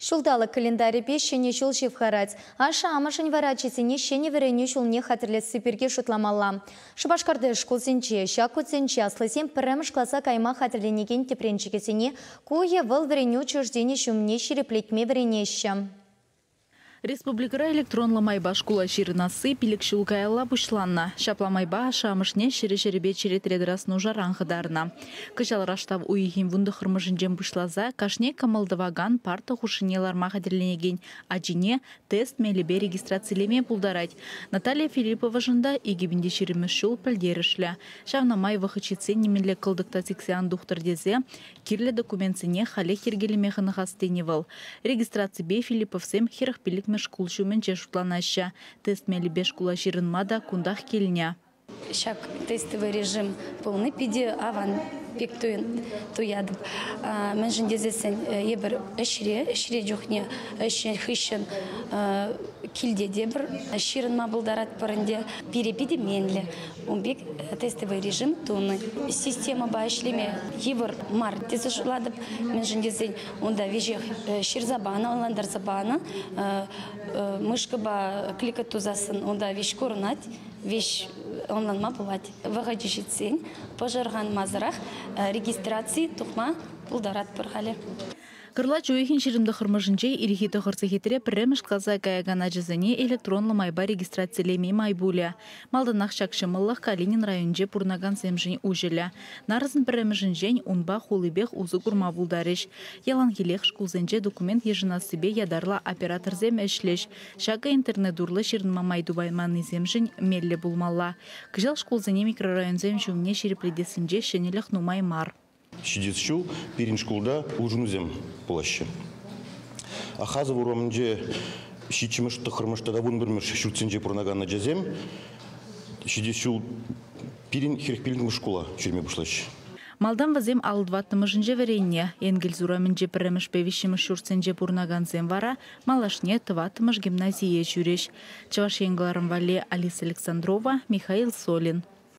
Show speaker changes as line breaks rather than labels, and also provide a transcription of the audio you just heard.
Ҫулталӑк календарӗпе ҫӗнӗ ҫул ҫывхарать. Ашшӗ-амӑшӗн вара ачисене ҫӗнӗ вӗренӳ ҫулне хатӗрлесси пирки шутламалла. Шупашкарти шкулсенче ҫак кунсенче аслисем пӗрремӗш класа кайма хатӗрленекен тӗпренчӗкӗсене ку е вӑл вӗренӳ учреждени ҫумне ҫирӗплетме вӗренеҫҫӗ.
Республикӑра электронлӑ майпа шкула ҫырӑнасси 5 ҫул каялла пуҫланнӑ. Ҫапла майпа ашшӗ-амӑшне ҫӗрӗ-ҫӗрӗпе черетре тӑрас нушаран хӑтарнӑ. Кӑҫал раштав уйӑхӗн 19-мӗшӗнчен пуҫласа кашни кӑмӑл тӑвакан парта хушшине ларма хатӗрленекен ачине тест мелӗпе регистрацилеме пултарать. Наталья Филипповашӑн та 2020-мӗш ҫул пӗлтерӗшлӗ. Ҫавна май вӑхӑт ҫитсен нимӗнле кӑлтӑк та сиксе ан тухтӑр тесе кирлӗ документсене халех йӗркелеме хӑнӑхас тенӗ вӑл. Регистраципе Филипповсем 45-мӗш шкул ҫумӗнче шутланаҫҫӗ. Тест мелӗпе шкула ҫырӑнма та кунтах килнӗ.
Ҫак тестовый режим пулни питӗ аван пек туятӑп. Мӗншӗн тесессӗн эпир ӗҫре чухне ӗҫ хыҫҫӑн килте те пӗр ҫырӑнма пултаратпӑр ӗнтӗ. Пире питӗ меллӗ. Ун пек тестовый режим тунӑ. Системӑпа ӗҫлеме йывӑр мар тесе шутлатӑп. Мӗншӗн тесен унта веҫех ҫырса панӑ, ӑнлантарса панӑ. Мышкӑпа кликать тусассӑн унта веҫ курӑнать, веҫ ӑнланма пулать. Вӑхӑчӗ ҫитсен пӑшӑрханмасӑрах регистраци тухма пултаратпӑр халӗ.
Кӑрлач уйӑхӗн 29-мӗшӗнче ирхи 9 сехетре пӗрремӗш класа каякан ачасене электронлӑ майпа регистрацилеме май пулӗ. Малтанах ҫак ҫӑмӑллӑх Калинин районӗнче пурӑнакансемшӗн уҫӑлӗ. Нарӑсӑн пӗрремӗшӗнчен унпа хулипех усӑ курма пултарӗҫ. Яланхилех шкулсенче документ йышӑнассипе ятарлӑ операторсем ӗҫлӗҫ. Ҫакӑ интернет урлӑ ҫырӑнма май тупайманнисемшӗн меллӗ пулмалла. Кӑҫал шкулсене микрорайонсем ҫумне ҫирӗплетессинче ҫӗнӗлӗх нумай мар.
Ҫитес ҫул пирӗн шкулта улшӑнусем пулаҫҫӗ. Ахазов урамӗнче 7-мӗш, 9-мӗш тата 11-мӗш ҫуртсенче пурӑнакан ачасем ҫитес ҫул пирӗн 45-мӗш шкула ҫӳреме пуҫлаҫҫӗ.
Малтан вӗсем 54-мӗшӗнче вӗреннӗ. Энгельс урамӗнче 1-мӗшпе 3-мӗш ҫуртсенче пурӑнакансем вара малашне 4-мӗш гимназие ҫӳрӗҫ. Чӑваш Ен кӑларӑм валли Алиса Александрова, Михаил Солин.